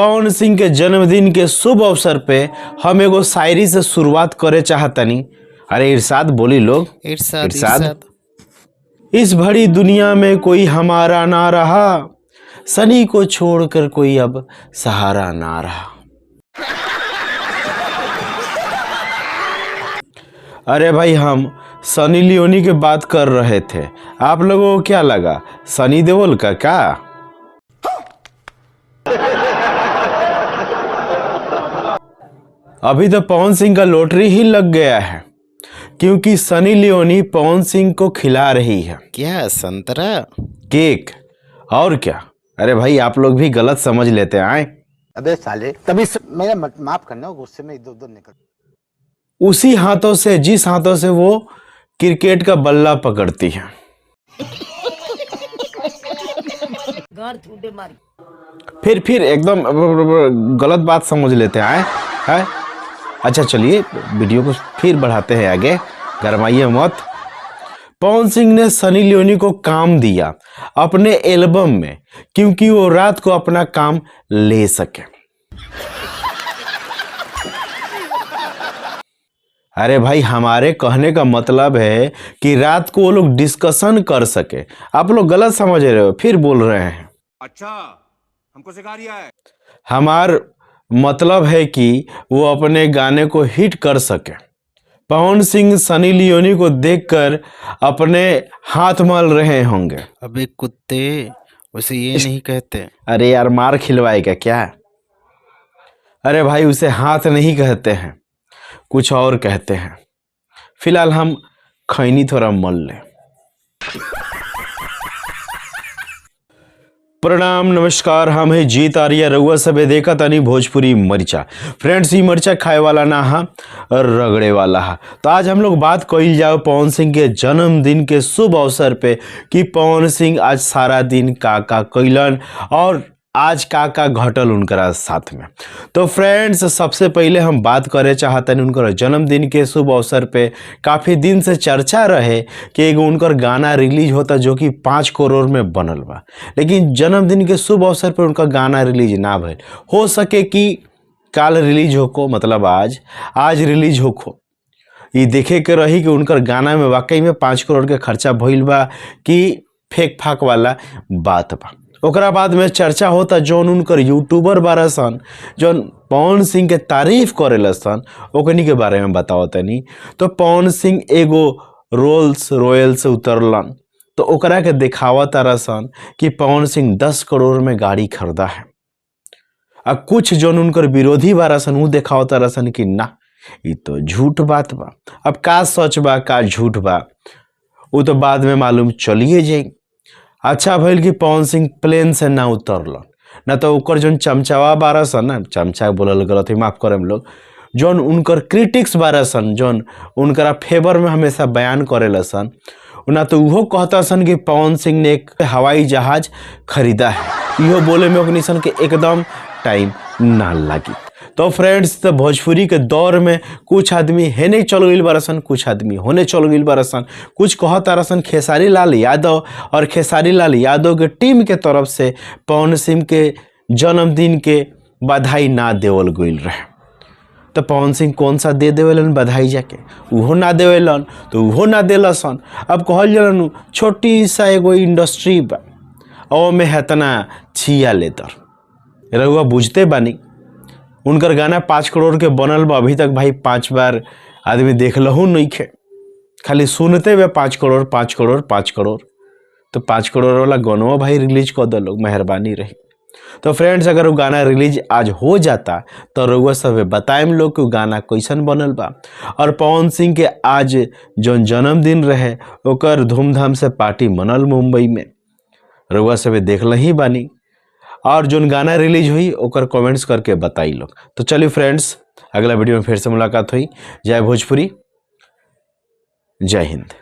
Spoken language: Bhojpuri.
पवन सिंह के जन्मदिन के शुभ अवसर पे हम एगो शायरी से शुरुआत करे चाहतनी। अरे इरशाद बोली लोग। इरशाद। इरशाद। इरशाद। इस भरी दुनिया में कोई हमारा ना रहा, सनी को छोड़कर कोई अब सहारा ना रहा। अरे भाई, हम सनी लियोनी की बात कर रहे थे, आप लोगों को क्या लगा सनी देओल का क्या? अभी तो पवन सिंह का लॉटरी ही लग गया है, क्योंकि सनी लियोनी पवन सिंह को खिला रही है। क्या संतरा? केक और क्या। अरे भाई, आप लोग भी गलत समझ लेते हैं। आए अबे साले, तभी मेरा माफ करना, गुस्से में इधर उधर निकल। उसी हाथों से जिस हाथों से वो क्रिकेट का बल्ला पकड़ती है। फिर एकदम गलत बात समझ लेते हैं। आए है। अच्छा चलिए, वीडियो को फिर बढ़ाते हैं आगे, गरमाइए मत। पवन सिंह ने सनी लियोनी को काम दिया अपने एल्बम में, क्योंकि वो रात को अपना काम ले सके। अरे भाई, हमारे कहने का मतलब है कि रात को वो लोग डिस्कशन कर सके। आप लोग गलत समझ रहे हो, फिर बोल रहे हैं। अच्छा, हमको सिखा रिया है। हमार मतलब है कि वो अपने गाने को हिट कर सके। पवन सिंह सनी लियोनी को देखकर अपने हाथ मल रहे होंगे। अबे कुत्ते, उसे ये नहीं कहते। अरे यार, मार खिलवाएगा क्या? अरे भाई, उसे हाथ नहीं कहते हैं, कुछ और कहते हैं। फिलहाल हम खैनी थोड़ा मल लें। प्रणाम, नमस्कार, हम है जीत आर्य, रउआ सबे देखा तनी भोजपुरी मरिचा। फ्रेंड्स, ये मरिचा खाए वाला ना हा, रगड़े वाला हा। तो आज हम लोग बात कइल जाओ पवन सिंह के जन्मदिन के शुभ अवसर पे कि पवन सिंह आज सारा दिन का का कइलन और आज का का घटल उनकरा साथ में। तो फ्रेंड्स, सबसे पहले हम बात करे चाहतनी उनकर जन्मदिन के शुभ अवसर पे काफ़ी दिन से चर्चा रहे कि एगो उनकर गाना रिलीज होता जो कि 5 करोड़ में बनल बा, लेकिन जन्मदिन के शुभ अवसर पर उनका गाना रिलीज ना भइल। हो सके कि काल रिलीज होको, मतलब आज रिलीज होको। ये देखे के रही कि उनकर गाना में वाकई में 5 करोड़ के खर्चा भइल बा कि फेक फाक वाला बात बा। ओकरा बाद में चर्चा होता जौन उनकर यूट्यूबर बारा सन, जौन पवन सिंह के तारीफ करेला सन, ओकनी के बारे में बताओ तनी। तो पवन सिंह एगो रोल्स रॉयल से उतरलन तो ओकरा के दिखावा तारा सन कि पवन सिंह 10 करोड़ में गाड़ी खरीदा है। आ कुछ जौन उनकर विरोधी बारा सन उ दिखावा तारा सन कि ना, ये तो झूठ बात बा। अब का सच बा का झूठ बा वो तो बाद में मालूम चलिए जाई। अच्छा भइल कि पवन सिंह प्लेन से ना उतरलन, ना तो ओकर जौन चमचावा बारा सन ना, चमचा बोलल गलत है, माफ करम लोग, जौन उनकर क्रिटिक्स बारा सन, जौन उनकरा फेवर में हमेशा बयान करेला सन, ना तो उहो कहता सन कि पवन सिंह ने एक हवाई जहाज खरीदा है। इहो बोले में ओकनी सन के एकदम टाइम ना लगी। तो फ्रेंड्स, तो भोजपुरी के दौर में कुछ आदमी हेने चल गइल बारसन, कुछ आदमी होने चल गइल बारसन। कुछ कहत तारसन खेसारी लाल यादव और खेसारी लाल यादव के टीम के तरफ से पवन सिंह के जन्मदिन के बधाई ना देवल गइल रहे। तो पवन सिंह कौन सा दे देवेलन बधाई जाके, उहो ना देवेलन तो उहो ना देलसन। अब कहल जलन छोटी सा एगो इंडस्ट्री बा और में हेतना छिया लेतर रउआ बुझते बानी। उनकर गाना 5 करोड़ के बनल बा, अभी तक भाई 5 बार आदमी देख लहू नहीं खे, खाली सुनते हुए 5 करोड़ 5 करोड़ 5 करोड़। तो 5 करोड़ वाला गाना भाई रिलीज कर दो लोग, मेहरबानी रही। तो फ्रेंड्स, अगर वो गाना रिलीज आज हो जाता तो रउआ सब बताएम लोग कि वो गाना कैसन बनल बा। और पवन सिंह के आज जौन जन्मदिन रहे ओकर धूमधाम से पार्टी मनल मुंबई में, रउआ सब देख लही बानी। और जोन गाना रिलीज हुई ओकर कमेंट्स करके बताई लोग। तो चलिए फ्रेंड्स, अगला वीडियो में फिर से मुलाकात हुई। जय भोजपुरी, जय हिंद।